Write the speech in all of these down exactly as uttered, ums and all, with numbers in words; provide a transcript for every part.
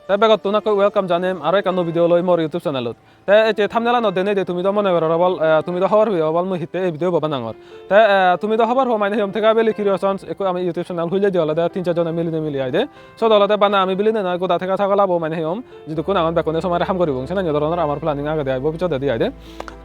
Te begottun ekko welcome janem aro ekkan nuo video loi mor YouTube channelot. Te ecche thumbnail-anot denei de tumi do mone goror obol, eh, tumi do hobor peyo obol mui hitte ei video bo banangor. Te, eh, tumi do hobor po mane hiyom Thega Valley Creations ekko ami YouTube channel hulle di olode tin char jone milinei mili aide. Sot olode bana ami bilinei noi, goda Thega sagolabo mane hiyom jidukkun agon bekkune somare ham guribong, senanye doronor amar planning agede ai bobissottedi aide.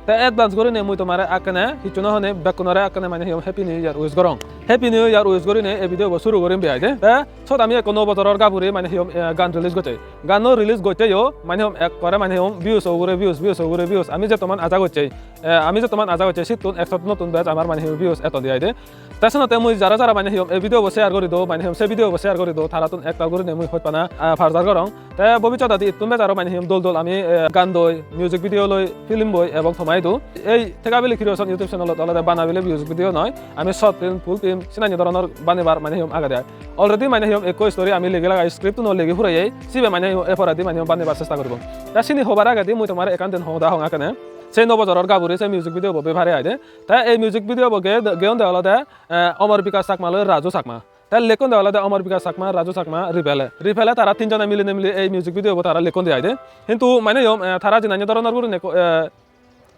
Te advance gurinei mui tomare ekkene hissu no honei bekkunore ekkene mane hiyom Happy New Year wish gorong. Happy New Year wish gurinei ei video bo suru gurim be aide. Te sot ami ekko nuo bojoror gaburi mane hiyom, eh, gan release gocche. Ganno release goccheyo mane hiyom ekkore mane hiyom views o ugure views, views o ugure views. Ami jettoman aja gocchei, eh, ami jettoman aja gocchei sittun ekso nottun bej amar mane hiyom views eton de aide. Te senotte mui jara jara mane hiyom ei video bo share guri do, mane hiyom se video bo share guri do, tarattun ektal gurinei mui hojpana, ah, parjar gorong. Te bobissottedi ittun bej aro mane hiyom dol dol ami, eh, gan doi, music video loi, film boi ebong tomai do. Ei Thega Valley Creation YouTube channelot olode bana bile music video noi, ami short film, full film, senanye doronor banebar mane hiyom agede ai. Already mane hiyom ekko story ami legi lagai, script uno legi pureyei, sibe mane hiyom e poredi mane hiyom banebar chesta guribong. Te sini hobar agedi mui tomare ekkan den hoda hong ekkene. Se nuo bojoror gaburi se music video bo bepare aide. Te ei music video bo ge-, geyon de olode, eh, Omor Bikash Chakma loi Raju Chakma. Te lekkon de olode Omor Bikash Chakma, Raju Chakma, Ripele. Ripele tara tinjone milinei mili ei music video bo tara lekkon de aide. Hintu mane hiyom, eh, tara jinanyo doronor gurinei ekko, eh,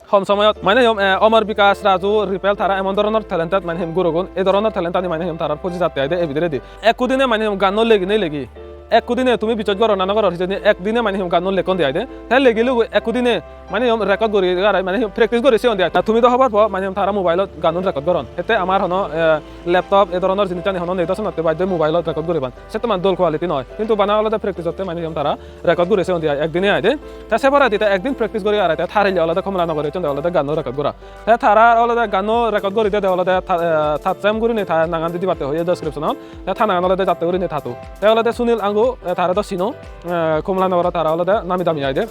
hom somoyot mane hiyom, eh, Omor Bikash, Raju, Ripel tara emon doronor talented mane hiyom gurogun. Ei doronor talent ani mane hiyom tarar poji jatte aide ei bidiredi. Ekku dine mane hiyom ganno leginei legi. Ekku dine tumi biswas goro na no goro hijeni ek dine mane hiyom ganno lekkon de aide. Te legilugo ekku dine mane hiyom record guri arai mane hiyom practice guri siyon de. Tumi do hobor po mane hiyom tara mobile-ot ganun record goron. Ette amar hono, eh, laptop e doronor jinisani hono nei do senotte baddoi mobile-ot record guriban. Settoman dol quality noi. Hintu bana olode practice-otte mane hiyom tara record guri siyon de ai ek dine aide. Te se poredi te ek din practice guri arai te tharille olode Kamalanagar ecchonde olode ganno record gora. Te tara olode ganno record guri dede olode ta-, eh, Tatsem gurinei ta nangan di dibatte hoye description-ot. Te ta nangan olode jatte gurinei Tatu. Te olode Sunil Angu, eh, tare do sino, eh, Kamalanagarot tara olode nami dami aide.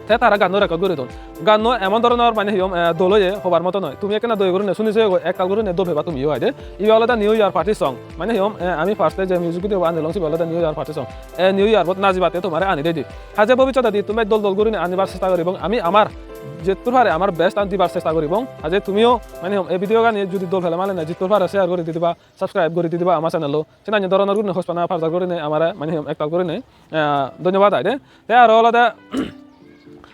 Te tara ganno record guri don. Ganno emon doronor mane hiyom, eh, dol oye, hobar moto noi. Tumi ekkena doi gurinei suni jeyogoi, ektal gurinei dol peba tumiyo aide. Ibe olode New Year party song. Mane hiyom, eh, ami first-e je music video bo anilong sibe olode New Year party song. Eh, New Year bot najibatte tomare ani dedi. Haje bobissottedi tumi dol dol gurinei anibar chesta goribong. Ami amar jettur pare amar best an dibar chesta goribong. Haje tumiyo mane hiyom ei video gani judi dol pele male na jettur pare share guri di diba, subscribe guri di diba ama channel-o. Senanye doronor gurinei hojpana parjar gurinei amare mane hiyom ektal gurinei, eh, dhonnobad aide. Te aro olode,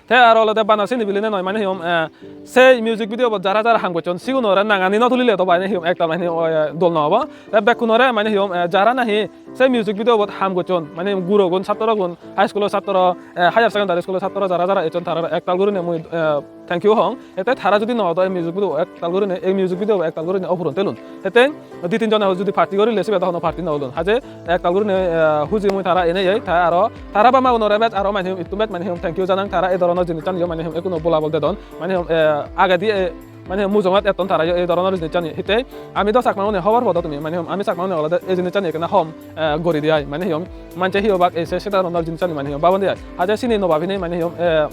te aro olode bana sini bilinei noi, mane hiyom, eh, sei music video bot jara jara ham gocchon, sigunore nangani no tulile do mane hiyom ektal mane hiyom, eh, dol no obo. Te bekkunore mane hiyom, eh, jara nahi sei music video bot ham gocchon, mane hiyom gurogun, satro gun, high school-o satro, eh, higher secondary school-o satro jara jara ecchon tarare ektal gurinei mui, eh, thank you hong. Ete tara judi no odo ei music video ektal gurinei, ei music video ektal gurinei opuron telun. Ete di tin jone judi party gorile sibe do hono party no olun. Haje ektal gurinei, eh, huji mui tara ene jai, te aro tara bamagunore bej aro mane hiyom ittun bej mane hiyom thank you janang, tara ei doronor jinissan yo mane hiyom ekkuno bolabol dedon. Mane hiyom, eh, agedi, eh, mane hiyom mujungot etton tara yo ei doronor jinissan yo. Hitte ami do Chakma une hobor podo tumi, mane hiyom ami Chakma une olode ei jinissan ekkena hom, eh, guri di ai. Mane hiyom manje hi obak ei se se doronor jinissan mane hiyom babon di ai. Haje sini no babinei mane hiyom, eh,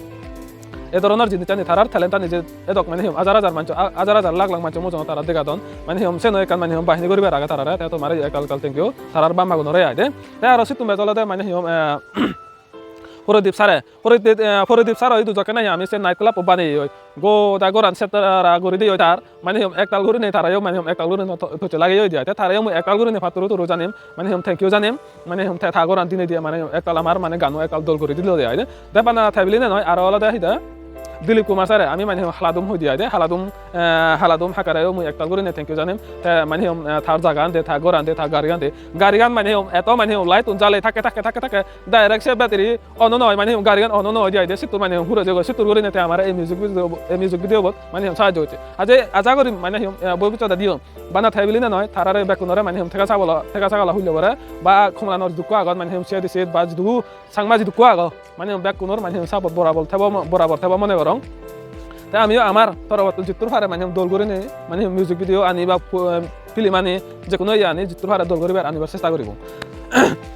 e doronor jinisani, tarar talentani je edok mane hiyom hajar hajar mancho, a-, hajar hajar lakh lakh mancho mujungot tara degadon, mane hiyom seno ekkan mane hiyom bahini guribar age tarare, te tomare ektal ektal thank you, tarar bammagunore aide. Te aro sittun bej olode mane hiyom, eh, Prodip sare, Prodip, eh, Prodip saro idu jokke nahi ami se night club-o baneye oi, goda goran settara guri diye oi tar, mane hiyom ektal gurinei tarayo mane hiyom ektal gurinei to-, toche lageye oi diye, te tarayo mui ektal gurinei patturu turu janim, mane hiyom thank you janim. Mane hiyom te ta goran dinei diye mane hiyom ektal amar mane gano ektal dol guri dilo de aide. De bana te bilinei noi, aro olode hi de Dilip Kumar sir-e, ami mane hiyom Haladum hoi di aide, Haladum, eh, Haladum Hakare-o mui ektal gurinei thank you janim. Te mane hiyom, eh, tar jagan de, ta goran de, ta garigan de. Garigan mane hiyom eto mane hiyom light-un jale thakke, thakke, thakke, thakke, direct se battery on-o noi, mane hiyom garigan on-o noi di aide, sittur mane hiyom hure jegoi, sittur gurinei te amare ei music video, ei music video bot mane hiyom sahajjo gocche. Aje aja guri mane hiyom, eh, bobissottedi hiyom bana te bilinei noi, tarare bekkunore mane hiyom thega sagala, thega sagala hulle pore ba Komlanor jidukko agon mane hiyom C I D C ba jidu Changma jidukko agon, mane hiyom bekkunor mane hiyom support borabor thebo mo-, borabor thebo mone gorong. Te amiyo amar torobottun jittur pare mane hiyom dol gurinei mane hiyom music video ani ba pu-, film ani, je hono iye ani jittur pare dol guribar anibar chesta guribong.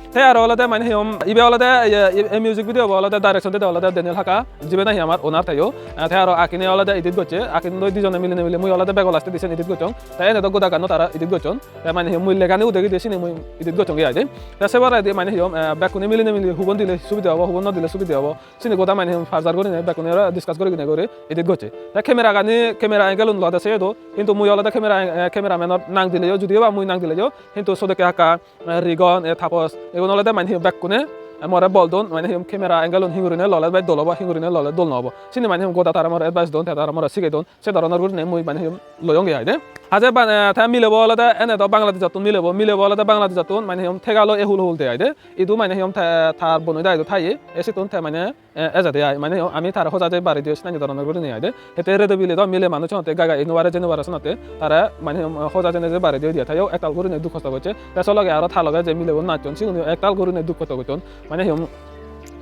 Te aro olode mane hiyom ibe olode iye, i-, ei music video bo olode direction dede olode Daniel Haka, jibe nahi amar owner teyo. Eh, te aro Akine olode edit gocche, Akin loi dijone milinei mili mui olode bego last-e di sen edit gocchong. Te ene do goda ganno tara edit gocchon. Te mane hiyom mui legani udegi de sini mui edit gocchonge aide. Te se poredi mane hiyom, eh, bekkune milinei mili hubon dile subide obo, hubon no dile subide obo. Sini goda mane hiyom parjar gurinei bekkune aro discuss guri gurinei guri edit gocche. Te camera gani, camera angle un olode se do, hintu mui olode camera, eh, cameraman-or nang dileyo, judiyo ba mui nang dileyo, hintu sodekke hakka, eh, Rigon, eh, Tapos, egun olode mane hiyom bekkune more bol don, mane hi hom camera angle un hingurine lole bej dol obo, hingurine lole dol no obo. Sini mane hi hom goda tara more advice don, te tara more sige don. Se doronor gurine mui mane hi hom loyonge ai de. Haje ban-, eh, te milebo olode ene do Bangladesh ottun milebo, milebo olode Bangladesh ottun mane hi hom thega loi ehul hul de ai de. Idu mane hi hom te tar bonoi da idu thaye, e sittun te mane, eh, ejede ai. Mane hi hom ami tare hoja je bari diyo sinani doronor gurine ai de. Hete redo bile do mile manuj honotte gai gai ino bare jeno bare senotte tare mane hi hom hoja jene je bari diyo diya. Te yo ektal gurine duk hosto gocche. Te so loge aro ta loge je milebo nachon sigun yo ektal gurine duk hosto gotton. Mane hi hom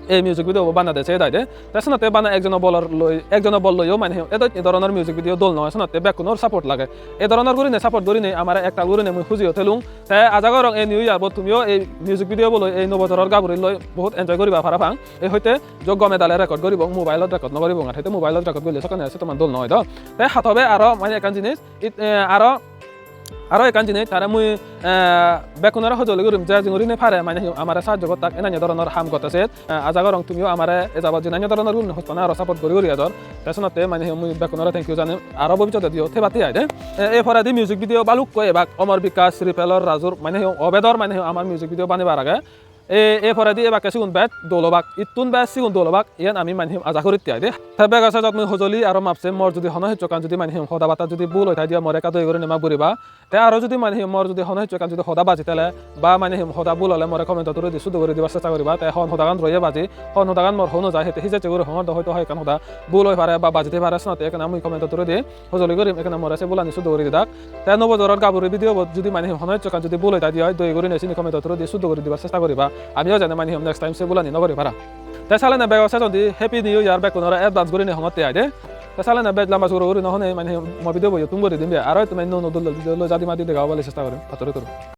ei music video bo banade se dai de. Te senotte bana ekjono bolor loi, ekjono bol loiyo mane hi hom edot ei doronor music video dol noi, senotte bekkunor support lage. Ei doronor gurine support gurinei amare ektal gurine mui hujiyo thelung. Te aja gorong ei New Year bot tumiyo ei music video bo loi, ei nuo bojoror gaburi loi bohut enjoy guriba parapang. Ei hoite jo gome dale record guribong, mobile ot record no guribong, ar hoite mobile ot record gurile sokkene se toman dol noi do. Te hatobe aro mane ekkan jinis, it, eh, aro, aro ekkan jinis, tare mui, eh, bekkunore hojoli gurim, je jingurine pare, mane hi hom amare sahajjo gottak, enanye doronor ham gotte set. Eh, aja gorong tumiyo amare e jabot jinanye doronor gurinei hospana aro support guri guri ejor. Te senotte mane hi hom mui bekkunore thank you janem, aro bobissote diyo thebatte ai de. Eh, e poredi music video balukko ebak Omor Bikash, Ripelor, Rajur, mane hi hom obedor mane hi hom amar music video banebar age. E, e poredi ebakke sigun bej dol obak, ittun bej sigun dol obak, iyen ami mane hi hom aja guritte ai de. Te bego sejot mui hojoli aro mapse, mor judi hono hissu ekkan judi mane hi hom hoda batta judi bul oi thai diyo more ekka doye gurinei map guriba. Te aro judi mane hi hom mor judi hono hissu ekkan judi hoda baji thele ba mane hi hom hoda bul ole more comment-o through-di sudo guri dibar chesta guriba. Te hon hodagan roye baji, hon hodagan mor hoi no jai, hete hijecche guri hongor do hoito hoi ekkan hoda bul oi pare ba baji thei pare, senotte ekkena mui comment-o through-di hojoli gurim, ekkena more se bulani sudo guri didak. Te nuo bojoror gaburi video bot judi mane hi hom hono hissu ekkan judi bul oi thai di oi, doye gurinei sini comment-o through-di sudo guri dibar chesta guriba. Amiyo jene mane hi hom next time se bulani no guri para. Te salene bego sejondi Happy New Year bekkunore advance gurinei hongotte ai de. Te salene bej lamba suguro guri no honei mane hi hom mo video bo yo thum guri dim be. Aro tumi nuo nuo dol dol video loi jadi madi dega obole chesta gorim. Pattori turu.